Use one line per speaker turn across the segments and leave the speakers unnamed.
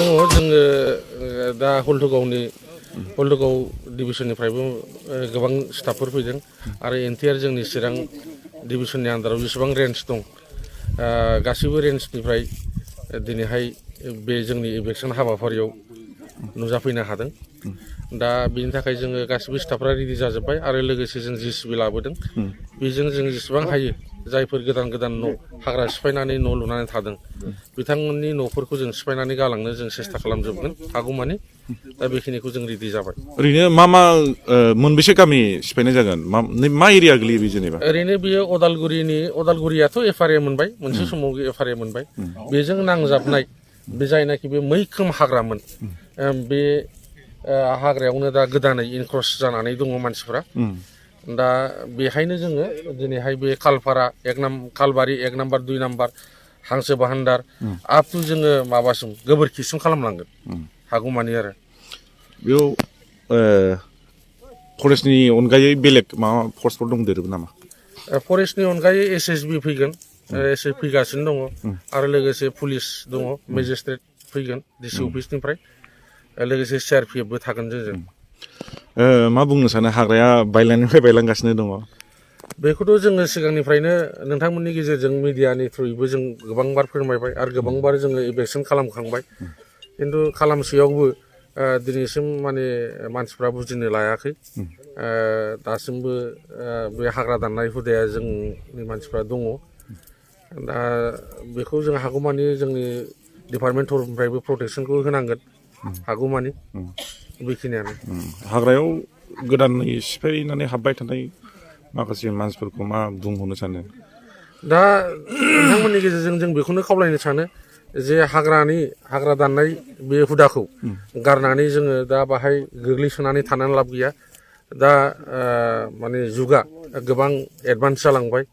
दङ जोङो दा हल्टुगाव डिभिसननिफ्रायबो गोबां स्टाफफोर फैदों आरो एनटिआर जोंनि चिरां डिभिसननि आन्दाराव जेसेबां रेन्ज दं गासैबो रेन्जनिफ्राय दिनैहाय बे जोंनि इलेक्सन हाबाफारियाव नुजाफैनो हादों। दा बिनि थाखाय जोङो गासिबो स्टाफफ्रा रेडि जाजोब्बाय आरो लोगोसे जों जिसिबि लाबोदों। बेजों जों जेसेबां हायो जायफोर गोदान न' हाग्रा सिफायनानै न' लुनानै थादों बिथांमोननि न'फोरखौ जों सिफायनानै गालांनो जों सेस्था खालामजोबगोन हागौमानि। दा बेखिनिखौ जों रेडि जाबाय।
ओरैनो मा मोनबेसे गामि सिफायनाय जागोन मा एरिया गोलैयो बे जेनेबा?
ओरैनो बेयो अदालगुरियाथ' एफआरए मोनबाय, मोनसे समाव एफआरए मोनबाय। बेजों नांजाबनाय बे जायनाखि बे मैखोम हाग्रामोन बे हाग्रायावनो दा गोदानै इनक्रस जानानै दङ मानसिफ्रा। दा बेहायनो जोङो दिनैहाय बे कालबारि 1 नाम्बार 2 नाम्बार हांसो बाहान्दार आप टु जोङो माबासिम गोबोरखिसिम खालामलांगोन हागौमानि आरो।
बेयाव फरेस्टनि अनगायै बेलेग माबा फर्सफोर दंदेरो नामा?
फरेस्टनि अनगायै एसएसबि फैगोन, एसएसबि फैगासिनो दङ आरो लोगोसे पुलिस दङ, मेजिस्ट्रेट फैगोन डिसि अफिसनिफ्राय, लोगोसे सिआरपिएफबो थागोन जोंजों।
मा बुंनो सानो हाग्राया बायलांनिफ्राय बायलांगासिनो दङ?
बेखौथ' जोङो सिगांनिफ्रायनो नोंथांमोननि गेजेरजों मिडियानि थ्रुयैबो जों गोबांबार फोरमायबाय आरो गोबांबार जोङो इभेक्सन खालामखांबाय। खिन्थु खालामसेयावबो दिनैसिम माने मानसिफ्रा बुजिनो लायाखै। दासिमबो बे हाग्रा दाननाय हुदाया जोंनि मानसिफ्रा दङ। दा बेखौ जों हागौमानि जोंनि डिपार्टमेन्ट थरफनिफ्रायबो प्रटेकसनखौ होनांगोन हागौमानि। बेखिनियानो।
हाग्रायाव गोदानै सिफायनानै हाबबाय थानाय माखासे मानसिफोरखौ मा बुंहरनो सानो?
दा नोंथांमोननि गेजेरजों जों बेखौनो खावलायनो सानो जे हाग्रा दाननाय बे हुदाखौ गारनानै जोङो दा बाहाय गोग्लैसोनानै थानानै लाब गैया। दा माने जुगा गोबां एडभान्स जालांबाय।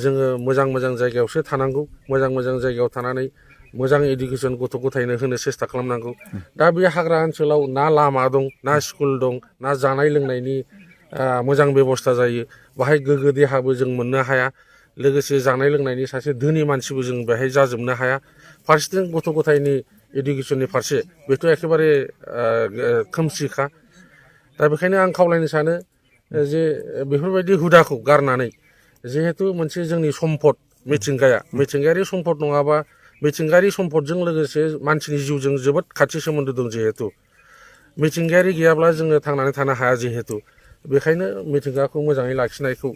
जोङो मोजां जायगायावसो थानांगौ, मोजां जायगायाव थानानै मोजां इडुकेसन गथ' गथायनो होनो सेस्था खालामनांगौ। दा बे हाग्रा ओनसोलाव ना लामा दं, ना स्कुल दं, ना जानाय लोंनायनि मोजां बेबस्था जायो, बाहाय गोग्गो देहाबो जों मोननो हाया। लोगोसे जानाय लोंनायनि सासे धोनि मानसिबो जों बेहाय जाजोबनो हाया। फारसेथिं गथ' गथायनि इडुकेसननि फारसे बेथ' एखेबारे खोमसिखा। दा बेखायनो आं खावलायनो सानो जे बेफोरबायदि हुदाखौ गारनानै, जिहेथु मोनसे जोंनि सम्पद मिथिंगायारि सम्पद नङाबा, मिथिंगायारि सम्पदजों लोगोसे मानसिनि जिउजों जोबोद खाथि सोमोन्दो दं। जिहेतु मिथिंगायारि गैयाब्ला जोङो थांनानै थानो हाया। जिहेतु बेखायनो मिथिंगाखौ मोजाङै लाखिनायखौ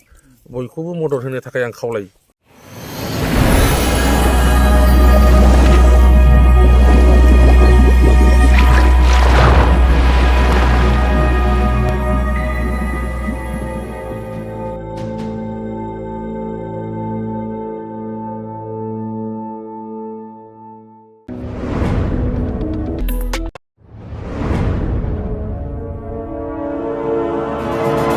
बयखौबो मदद होनो थाखाय आं खावलायो।